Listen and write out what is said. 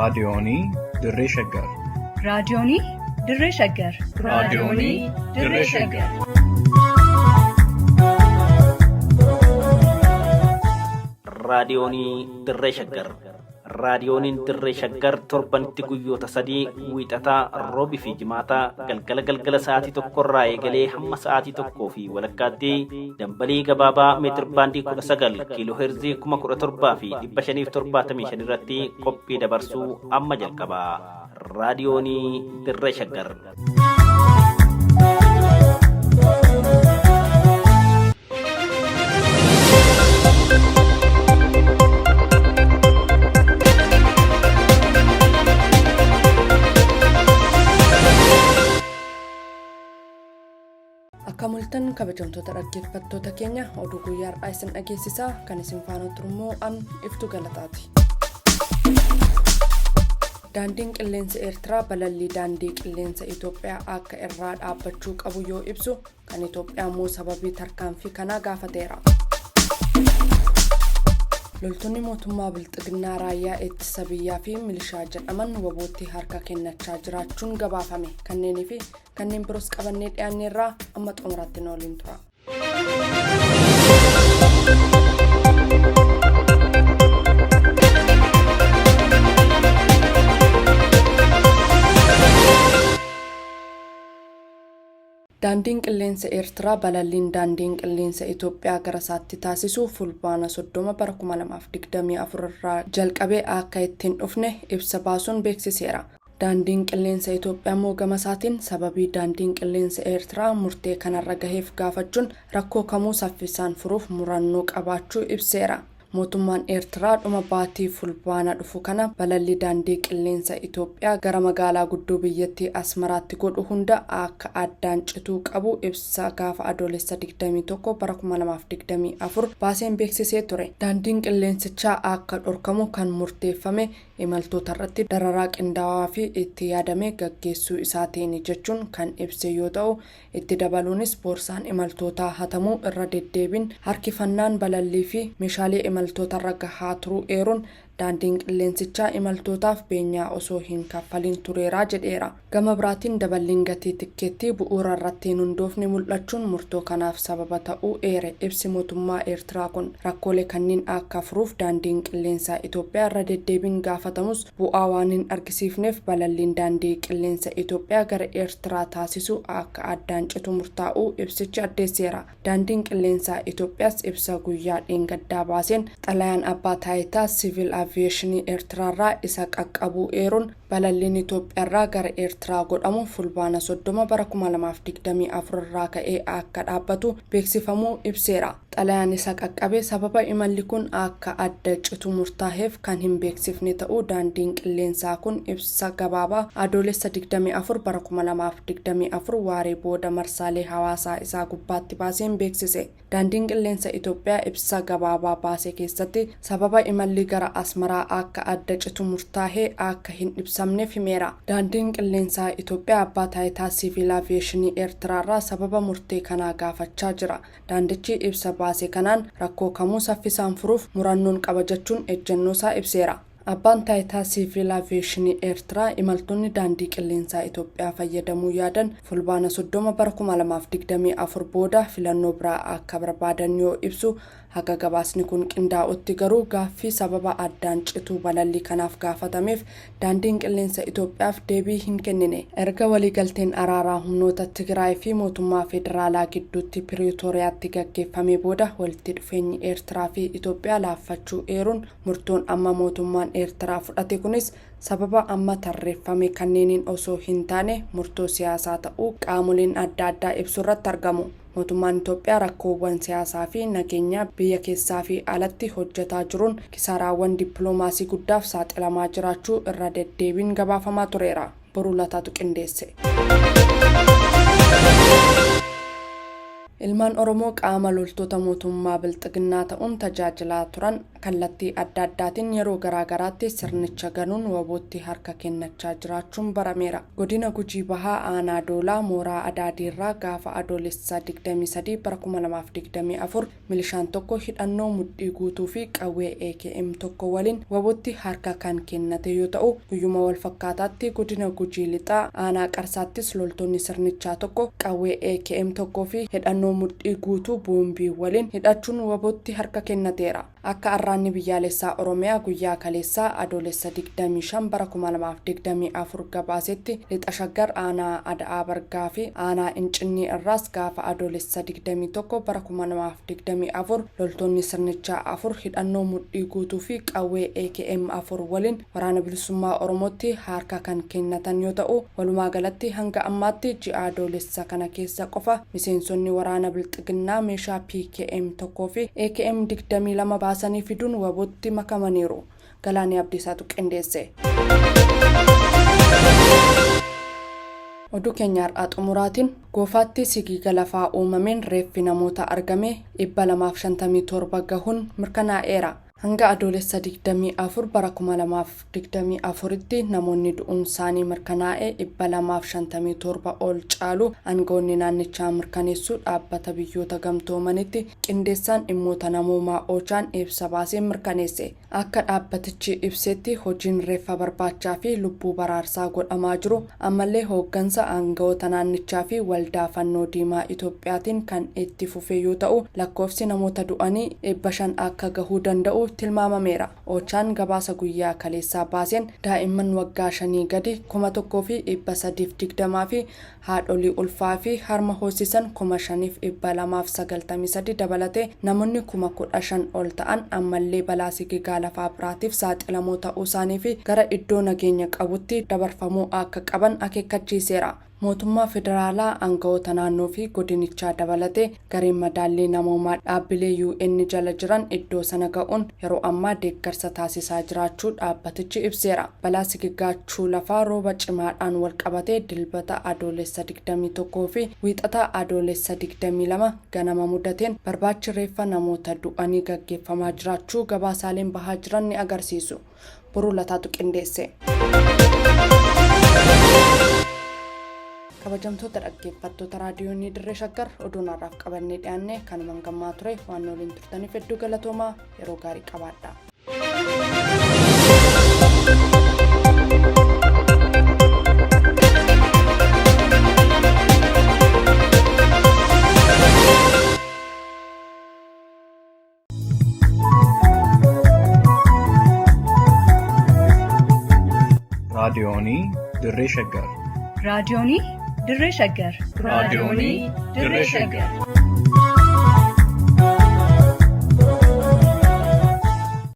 Raadiyoonii Dirree Shaggar. Raadiyoonii Dirree Shaggar. Raadiyoonii Dirree Shaggar. Raadiyoonii Dirree Shaggar. Raadiyooniin Dirree Shaggar torbanitti guyyoota sadii wiixataa, roobii fi jimaataa galgala galgala sa'aatii tokkorraa eegalee hamma sa'aatii tokkoo fi walakkaatti dambalii gabaabaa meetir baandii 19 kiiloo heerzii 17,575 irratti qophii dabarsuu amma jalqaba. Raadiyoonii Dirree Shaggar. Akka mul'atan kabajamtoota dhaggeeffattoota keenya oduu guyyaa har'aa isin dhageessisaa kan isin faana turummoo an iftu galataati. Daandiin qilleensa Eertiraa balallii daandii qilleensa Itoophiyaa akka irraa dhaabbachuu qabu yoo ibsu kan Itoophiyaa immoo sababii tarkaanfii kanaa gaafateera. Loltoonni mootummaa Bilxiginnaa raayyaa ittisa biyyaa fi milishaa jedhaman wabootti harka kennachaa jiraachuun gabaafame. Kanneenii fi kanneen biroos qabannee dhiyaanneerraa amma xumuraatti nu waliin tura. Daandiin Qilleensa Eertiraa balalliin Daandiin Qilleensa Itoophiyaa gara isaatti taasisu Fulbaana 30 bara 2024 irraa jalqabee akka itti hin dhufne ibsa baasuun beeksiseera. Daandiin Qilleensa Itoophiyaa immoo gama isaatiin sababii Daandiin Qilleensa Eertiraa murtee kanarra gaheef gaafachuun rakkoo kamuu saffisaan furuuf murannoo qabaachuu ibseera. Mootummaan Eertiraa dhuma baatii Fulbaana dhufu kana balallii daandii qilleensa Itoophiyaa gara magaalaa guddoo biyyattii Asmaraatti godhu hunda akka addaan cituu qabu ibsa gaafa Adoolessa 21 bara 2024 baaseen beeksisee ture. Daandiin qilleensichaa akka dhorkamu kan murteeffame imaltootarratti dararaa qindaawaa fi itti yaadame gaggeessuu isaatiini jechuun kan ibse yoo ta'u, Itti dabaluunis boorsaan imaltootaa hatamuu, irra deddeebiin harkifannaan balallii fi meeshaalee imaltootarra gahaa turuu eeruun, daandiin qilleensichaa imaltootaaf beenyaa osoo hin kaffaliin tureera jedheera. Gama biraatiin daballiin gatii tikkeettii bu'uura irratti hin hundoofne mul'achuun murtoo kanaaf sababa ta'uu eere ibsi mootummaa Eertiraa kun. Rakkoolee kanniin akka furuuf daandiin qilleensaa Itoophiyaa irra deddeebiin gaafatamus bu'aa waan hin argisiifneef balalliin daandii qilleensa Itoophiyaa gara Eertiraa taasisu akka addaan citu murtaa'uu ibsichi addeesseera. Daandiin Qilleensaa Itoophiyaas ibsa guyyaa dheengaddaa baaseen xalayaan Abbaa Taayitaa Siviil Aviyeeshinii Eertiraarraa isa qaqqabuu eeruun balalliin Itoophiyaarraa gara Eertiraa godhamu Fulbaana 30 bara 2024 irraa ka'ee akka dhaabbatu beeksifamuu ibseera. Xalayaan isa qaqqabe sababa imalli kun akka adda citu murtaaheef kan hin beeksifne ta'uu daandiin qilleensaa kun ibsa gabaabaa Adoolessa 24 bara 2024 waaree booda marsaalee hawaasaa isaa gubbaatti baaseen beeksise. Daandiin Qilleensa Itoophiyaa ibsa gabaabaa baase keessatti sababa imalli gara Asmaraa akka adda citu murtaahe akka hin ibsamneef himeera. Daandiin Qilleensaa Itoophiyaa Abbaa Taayitaa Siiviil Aviyeeshinii Eertiraarraa sababa murtee kanaa gaafachaa jira. Daandichi ibsa baase kanaan rakkoo kamuu saffisaan furuuf murannoon qaba jechuun ejjennoosaa ibseera. Abbaan Taayitaa Siiviil Aviyeeshinii Eertiraa imaltoonni daandii qilleensaa Itoophiyaa fayyadamuu yaadan Fulbaana 30 bara 2024 booda filannoo biraa akka barbaadan yoo ibsu, haga gabaasni kun qindaa'utti garuu gaaffii sababa addaan cituu balallii kanaaf gaafatameef Daandiin Qilleensa Itoophiyaaf deebii hin kennine. Erga waliigalteen araaraa humnoota Tigraay fi mootummaa federaalaa gidduutti Piriitooriyaatti gaggeeffamee booda walitti dhufeenyi Eertiraa fi Itoophiyaa laaffachuu eeruun murtoon amma mootummaan Eertiraa fudhate kunis sababa amma tarreeffame kanneeniin osoo hin taane murtoo siyaasaa ta'uu qaamoleen adda addaa ibsuurratti argamu. Mootummaan Itoophiyaa rakkoowwan siyaasaa fi nageenyaa biyya keessaa fi alatti hojjetaa jiruun kisaaraawwan dippiloomaasii guddaaf saaxilamaa jiraachuu irra deddeebiin gabaafamaa tureera. Boruu Lataatu qindeesse. Ilmaan Oromoo qaama loltoota mootummaa Bilxiginnaa ta'uun tajaajilaa turan Kallattii adda addaatiin yeroo garaagaraatti sirnicha ganuun WBOtti harka kennachaa jiraachuun barameera. Godina Gujii Bahaa Aanaa Doolaa Mooraa Adaadiirraa gaafa Adoolessa 23 bara 2024 milishaan tokko hidhannoo mudhii guutuu fi qawwee AKM tokko waliin WBOtti harka kan kennate yoo ta'u, guyyuma walfakkaataatti godina Gujii Lixaa Aanaa Qarsaattis loltoonni sirnichaa tokko qawwee AKM tokkoo fi hidhannoo mudhii guutuu boombii waliin hidhachuun WBOtti harka kennateera. Akka Arraanni Biyyaalessaa Oromiyaa guyyaa kaleessaa Adoolessa 25 bara 2024 gabaasetti Lixa Shaggar Aanaa Ada'aa Bargaa fi Aanaa Incinnii irraas gaafa Adoolessa 21 bara 2024 loltoonni sirnichaa 4 hidhannoo mudhii guutuu fi qawwee AKM 4 waliin Waraana Bilisummaa Oromootti harka kan kennatan yoo ta'u, walumaa galatti hanga ammaatti ji'a Adoolessa kana keessa qofa miseensonni waraana Bilxiginnaa meeshaa PKM 1 fi AKM 22 baasanii fiduun WBOtti makamaniiru. Galaanee Abdiisaatu qindeesse. Oduu keenya har'aa xumuraatiin Goofaatti sigiga lafaa uumameen reeffi namoota argame 257 gahuun mirkanaa'eera. Hanga Adoolessa 24 bara 2024tti namoonni du'uunsaanii mirkanaa'e 257 ol caaluu aanga'oonni naannichaa mirkaneessuu Dhaabbata Biyyoota Gamtoomanitti Qindeessaan Dhimmoota Namoomaa Ochaan ibsa baaseen mirkaneesse. Akka dhaabbatichi ibsetti hojiin reeffa barbaachaa fi lubbuu baraarsaa godhamaa jiru ammallee hooggansa aanga'oota naannichaa fi Waldaa Fannoo Diimaa Itoophiyaatiin kan itti fufe yoo ta'u, lakkoofsi namoota du'anii 500 akka gahuu danda'u tilmaamameera. Ochaan gabaasa guyyaa kaleessaa baaseen daa'imman waggaa shanii gadi 1,320 fi haadholii ulfaa fi harma hoosisan 5,293 dabalatee namoonni 15,000 ol ta'an ammallee balaa sigigaa lafaa biraatiif saaxilamoo ta'uusaanii fi gara iddoo nageenya qabutti dabarfamuu akka qaban akeekkachiiseera. Mootummaa federaalaa, aanga'oota naannoo fi godinichaa dabalatee gareen madaallii namoomaa dhaabbilee UN jala jiran iddoo sana ga'uun yeroo ammaa deeggarsa taasisaa jiraachuu dhaabbatichi ibseera. Balaa sigigaachuu lafaa rooba cimaadhaan walqabatee Dilbata Adoolessa 21 fi Wiixata Adoolessa 22 ganama mudateen barbaachi reeffa namoota du'anii gaggeeffamaa jiraachuu gabaasaaleen bahaa jiran ni agarsiisu. Boruu Lataatu qindeesse. Kabajamtoota dhaggeeffattoota raadiyoonii Dirree Shaggar oduun har'aaf qabannee dhiyaanne kanumaan gammaa ture waan nu waliin turtaniif hedduu galatoomaa yeroo gaarii qabaadha. Raadiyoonii Dirree Shaggar. Raadiyoonii Dirree Shaggar. Raadiyoonii Dirree Shaggar.